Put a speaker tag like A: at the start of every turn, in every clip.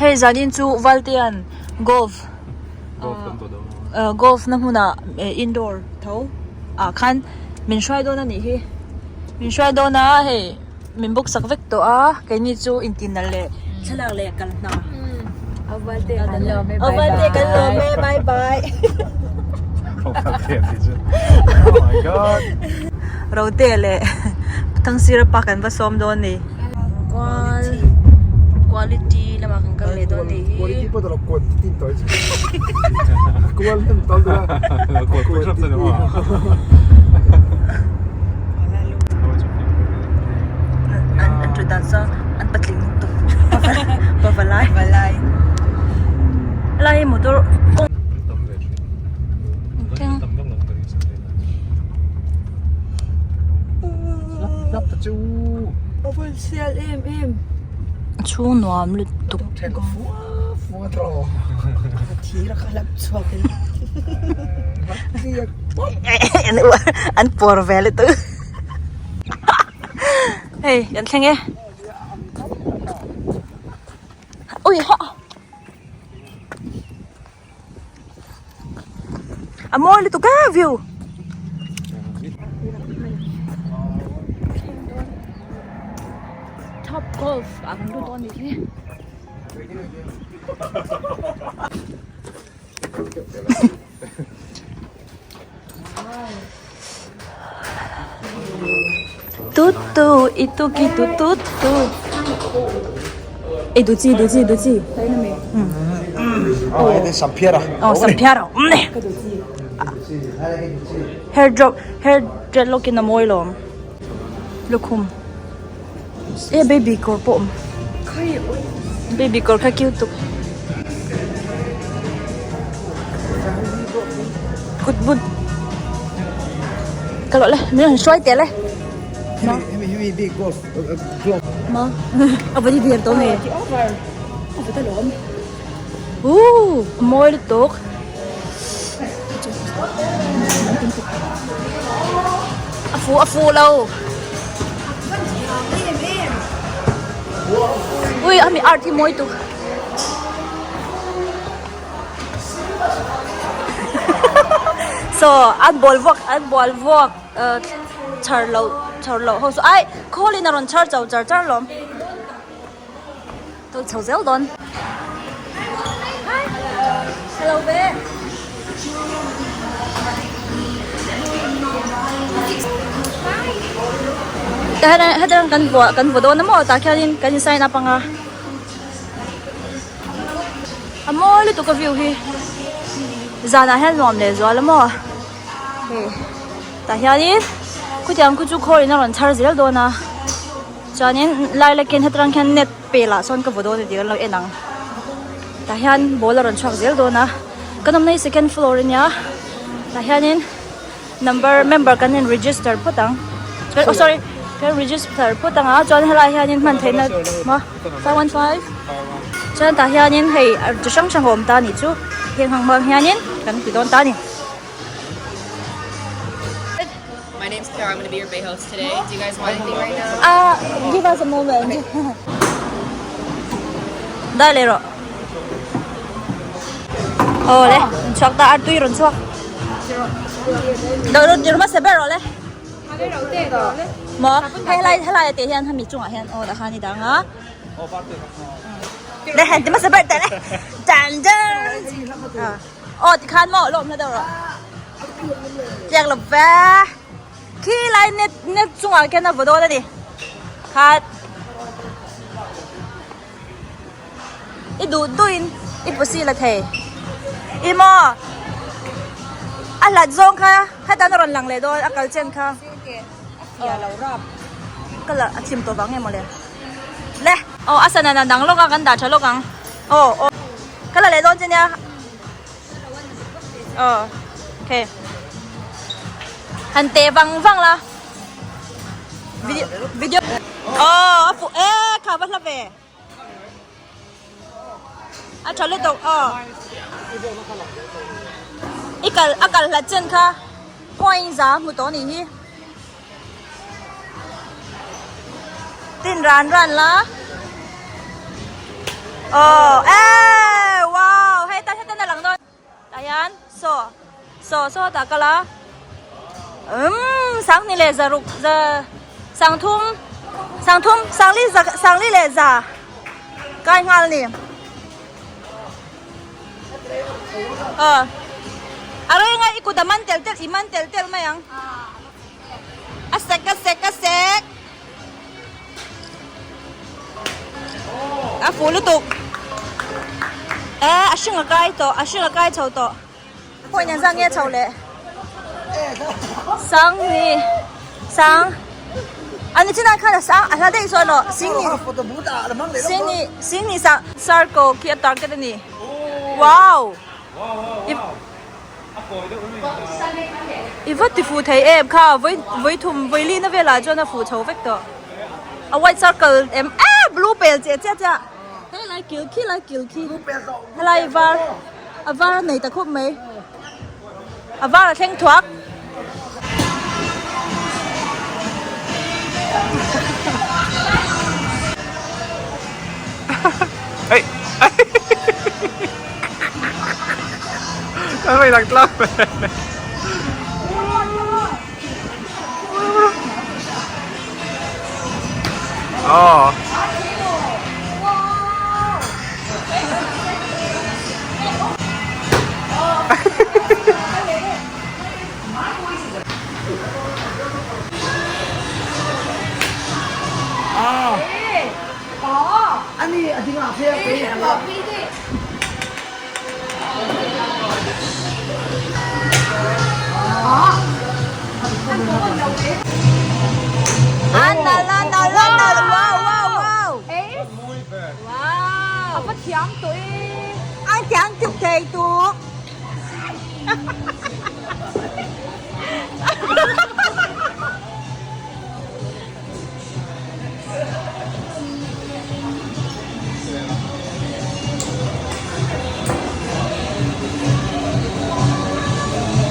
A: Hei zanin chu Valtean golf golf na hmunah indoor tho ah khan min hruai dawn a nih hi min hruai dawn a hei min book sak vek tawh a keini chu intinalh leh thlalak leh kal hna Valte kan lawm e bye bye Rote leh Thangsira pa kan va sawm dawn a ni. Kual quality lamah kan kal leh dawn nih hi.
B: Quality pawh tawh lo quantity in tawi chu. Kual hnem tawl deuh a. Quantity.
A: An an thut dan sawn an patling tuk pavalai. Pavalai. Helai hi motor kawng. A chhung nuam lutuk an pawr ve lutuk hei kan thleng e ui hah. A mawi lutuk e view. Top golf ah kan lut dawn nih hi. Tut tu itu ki tu tut tu. Ei du chi du chi du chi.
B: Oh, hei samphiar a.
A: Oh, samphiar a awm ni. Hair drop hair dreadlock in a mawi lawm. Lukhum. E baby kawr pawh awm. Baby kawr kha cute tuk. Kut bun. Ka lawh le min rawn hruai teh le.
B: Hemi hemi bik golf glove.
A: Ma a va ni dir tawh nge. A va ta lawm. Ooh a mawi lutuk. A fu a fu lo. Ui a mi art hi mawi tuk. So an ball vuak an ball vuak char loh char loh ho saw ai khawl in a rawn char chho char char lawm. Tawlh chho zel dawn. Hello ve. Hetan kan vuah kan vaw dawn a maw tah khianin kan in sign up anga a mawi lutuk a view hi zanah hian nuam leh zual a maw hei tah hianin khutiang khu chu khawiin a rawn chhar zel dawn a. Chuanin lai lakin hetirang hian net pelah sawn ka vaw dawn a ni tih kan lo en ang tah hian ball a rawn chhuak zel dawn a kan awmna hi second floor a nia tah hianin number member kan in register phawt ang oh sorry kan register phawt ang a chuan helai hianin hman theihna maw 515 chuan tah hianin hei chi hrang hrang a awm ta a nih chu heng ang hmang hianin kan ti dawn ta a ni.
C: My name's Kara. I'm going to be your bay host today. Do you guys want anything right now?
A: Uh, give us a moment. Okay. Dai le ro. Oh le, chuak ta ar tui ron chuak. Do ron dir ma se ber ro le. Mo, hei lai hei lai te hian hami chungah hian oh da khan i dang a. Le han ti ma se ber te le. Dan dan. Oh ti khan mo lom na do ro. Tiang lo ve khi lai net net chungah khian a vaw dawn a ni khat i duh duhin i pusi la thei i maw a hlat zawng kha hetan a rawn lang leh dawn a kal chen kha ka la a thim tawh vang nge mawle le aw a sana dang lawk a kan dah tha lawk ang aw aw ka la leh dawn che nia. Ờ, ok. Han te vang vang la. Video video. Ờ, a phụ ê kha va hla ve. A tha lutuk ờ. I kal a kal hlat chen kha point za hmu tawh nih hi. Tin ran ran la. Aw eh wow hei tan heta na lang dawn tah hian saw saw saw tah kal a umm sanghnih leh zaruk za sangthum sangthum sangli za sangli leh za kai nghal a ni aw a reng a i kut a man tel tel i man tel tel mai ang a sek a sek a sek. A fuh lutuk e a hring a kai tawh a hring a kai chho tawh point engzat nge chho leh sang ni sang a ni chinai khan a sang a hla daih sawn aw sing ni sing ni sing ni sang circle khi a target a ni wow I va ti fuh thei em kha vawi vawi thum vawi lihna velah chuan a fuh chho vek tawh a white circle em eh blue pel chiah chiah chiah helai kil khi lai kil khi helai var a var a nei ta khawp mai a var a thleng thuak.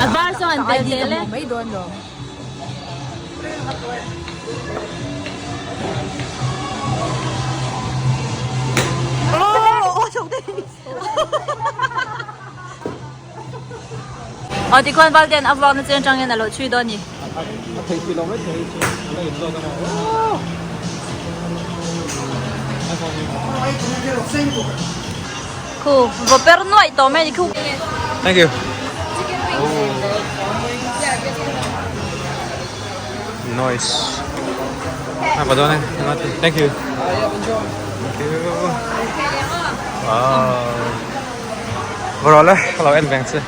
A: A var chuan tel tel e.
C: Mai dawn lo.
A: Aw tikhuan Valtea'n a vuakna chen atangin a lo chhui dawn a ni.
B: A thei si lo mai thei chu a la inzawt a maw.
A: Khu vaw per nuaih tawh mai a ni khu.
B: Thank you. Nice. A va dawn e. Thank you. Thank you. Wow. Vừa rồi đấy, lo en veng che.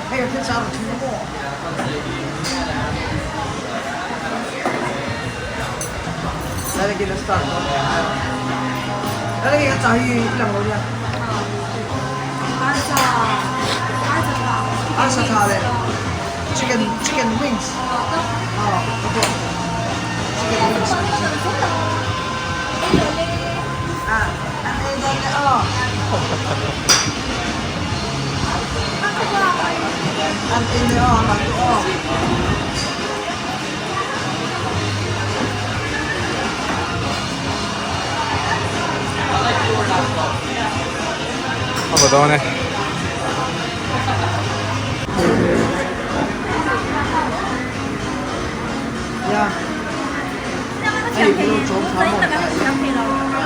D: Chicken chicken wings. Chicken wings.
B: A va dawn e.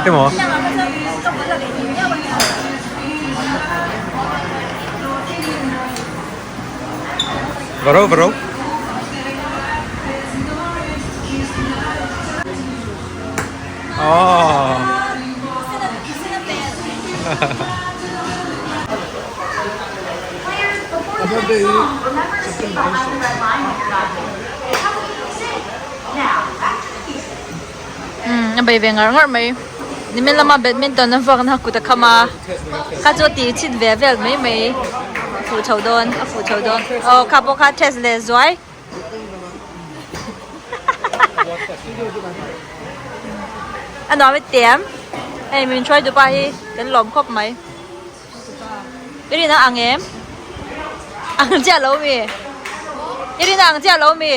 B: Emaw? Va ro va ro. Oh.
A: Umm a bei ve ngar ngar mai nimin lama badminton a vuakna kut a kham a kha chu a tih chhit ve vel mai mai a fuh chho dawn a fuh chho dawn aw kha pawh kha test leh zuai a nuam i tiam hei min hruai dupa hi kan lawm khawp mai. I rin a ang em? Ang chiah lo mi? I rin a ang chiah lo mi?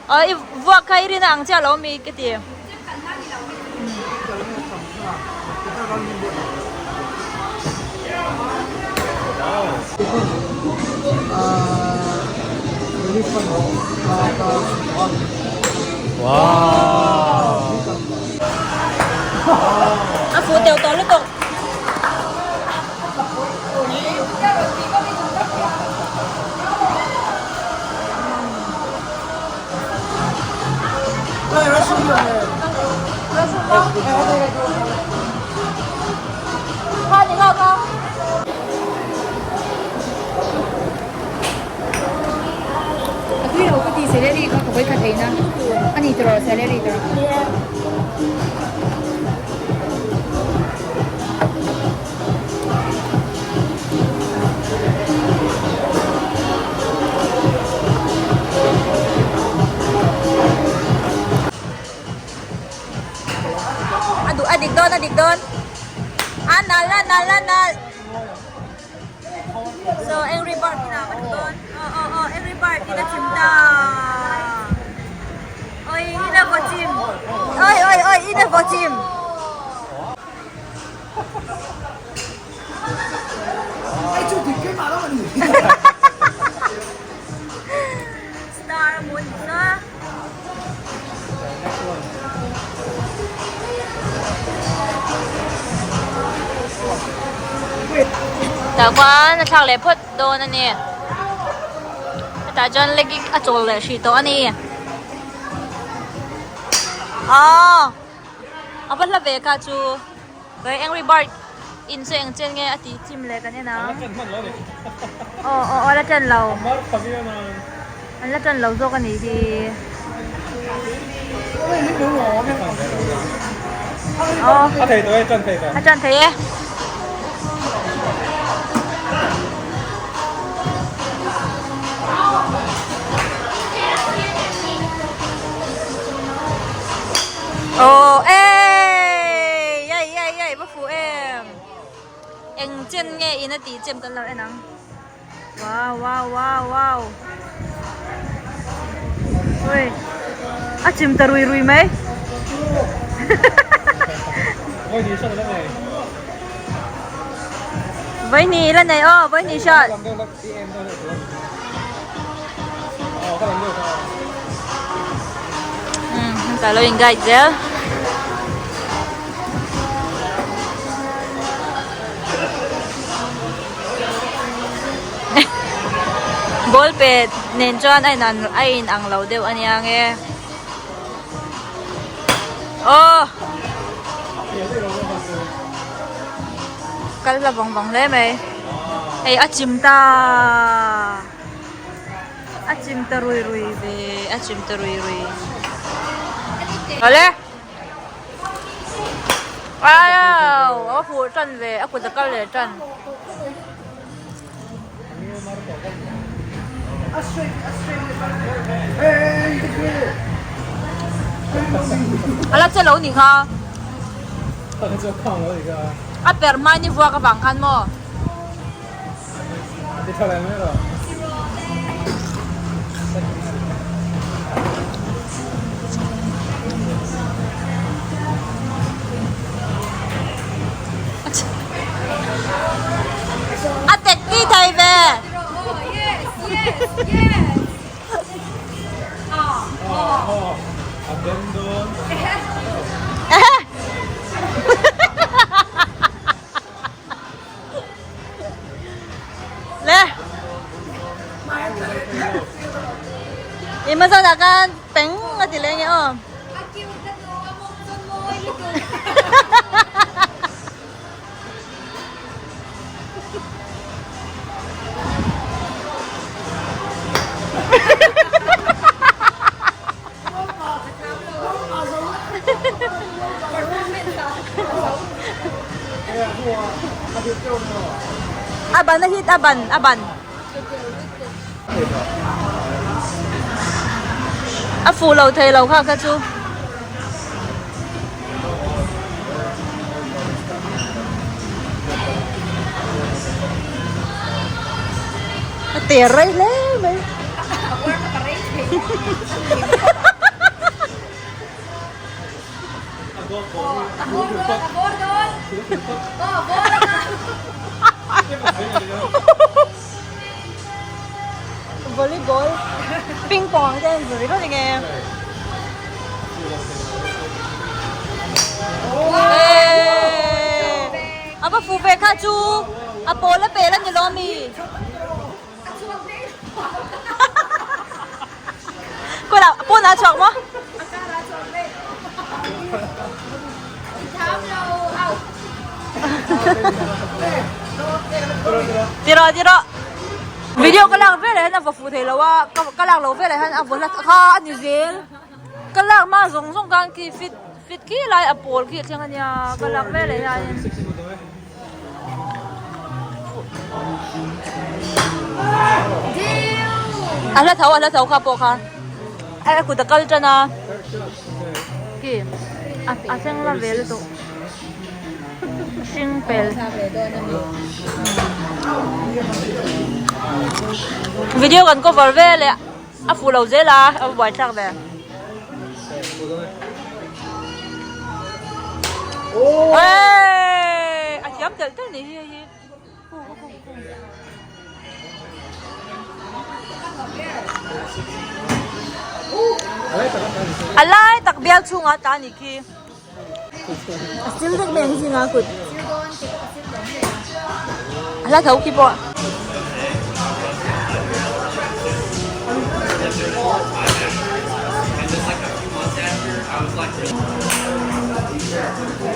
A: Aw i vuak kha i rin a ang chiah lo mi ka ti. A fuh teuh tawh lutuk.
E: A tui lo ka ti celery kha ka vawikhat eina a ni tiraw celery tiraw.
A: A duh a dik dawn a dik dawn a nal a nal a nal so angry bird in a va duh dawn aw aw aw angry bird in a chim ta oi in a vaw chim oi oi oi in a vaw chim. Star a hmu a nih kha. Tah khuan a thlak leh phawt dawn a ni. Hetah chuan legi a chawl leh hrih tawh a ni. Aww a va hla ve kha chu. He Angry Bird in chu eng chen nge a tih chim leh kan en ang. Aw aw aw la ṭan lo. An la ṭan lo zawk a nih hi. Aw. A ṭan thei e. Aw eii yai yai yai va fuh em eng chen nge in a tih chem kan lo en ang wow wow wow wow ui a chim ta rui rui mai Vaini la nei aw vaini shot. Ta lo in guide zel. Ball pet nen chuan a in ang a in ang lo deuh ania nge. Aw. Kal hla vawng vawng hle mai. Hei a chim ta. A chim ta rui rui ve a chim ta rui rui. Awle. Wow, a fuh tan ve a kut a kal leh tan. A la che lo nih kha. A per hmai ni vuak avang khan maw. A tek ti thei ve. Le. Ima zawn ah khan peng a ti leh nge aw. A ban a hit a ban a ban. A fuh lo thei lo kha kha chu. A ter rei hle mai. Ping pong te an zir ringawt enge. A va fuh ve kha chu a pawl a pel a ni lo mi. Kawla pawn ah chhuak maw? Tiraw tiraw. Video ka lak velah hian a va fuh thei lo a, ka lak loh velah hian a vaw hla kha a ni zel. Ka lak hma zawng zawng khan khi fit fit khi lai a pawl khi a thleng a nia ka lak velah hianin. A hla tho a hla tho kha pawh kha a kut a kal tan a khi a thleng la ve lutuk hring pel video kan cover vel leh a fuh lo zel a a buaithlak ve. A thiam telh telh ni hi hei hi. A lai tak bial chhungah ta ni khi. A sil vek mai ang zinga kut. A hla tho khi pawh.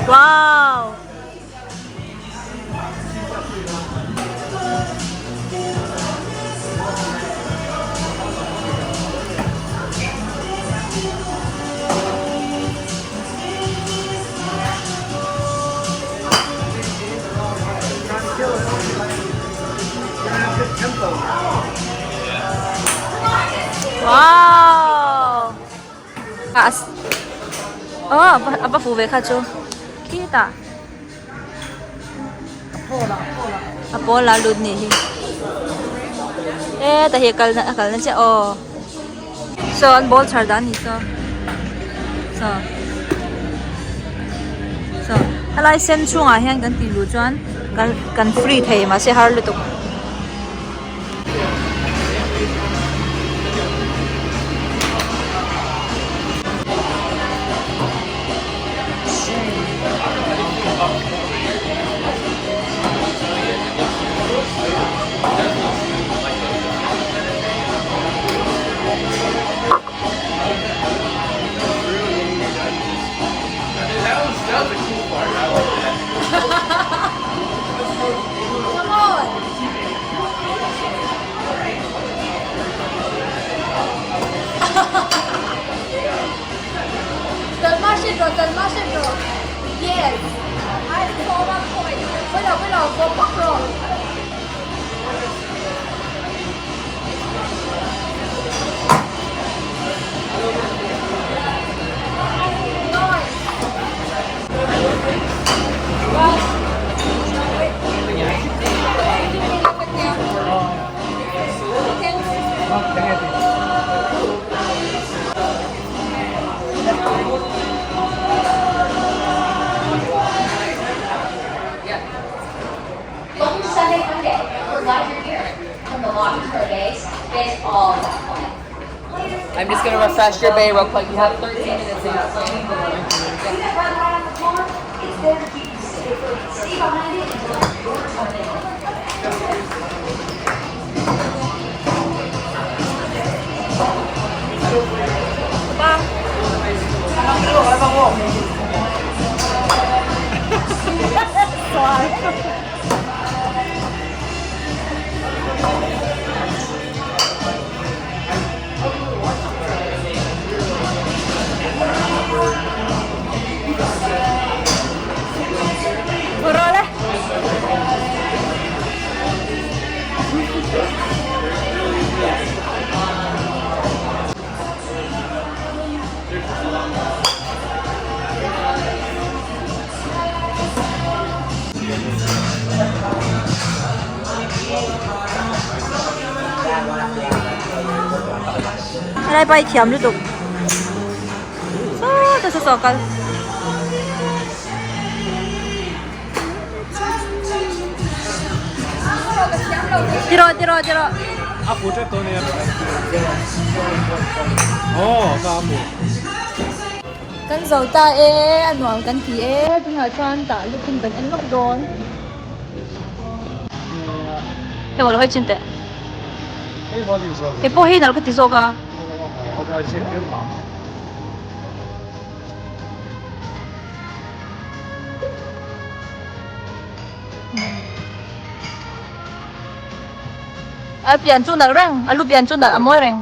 A: Wow! Wow! Oh, a va fuh ve kha chu. Khitah. A pawl a lut nih hi. E ta hi kal a kal na chiah aw. Saw an ball chhar dan ni saw. Saw. Saw helai sen chhungah hian kan tih luh chuan kan kan free thei mahse har lutuk.
C: I'm just gonna refresh your bay real quick. You have 13 minutes in.
A: Helai pa hi thiam lutuk sawta saw saw a kal. Tiraw tiraw tiraw.
B: A fu tep tawh ania.
A: Kan zo ta e, a nuam kan ti e. Tunah chuan tah lukhum kan en lawk dawn. Hei maw lo hawi chin teh. Kei pawh hi nalh ka ti zawk a. A pian chu nalh reng, a lu pian chu nalh a mawi reng.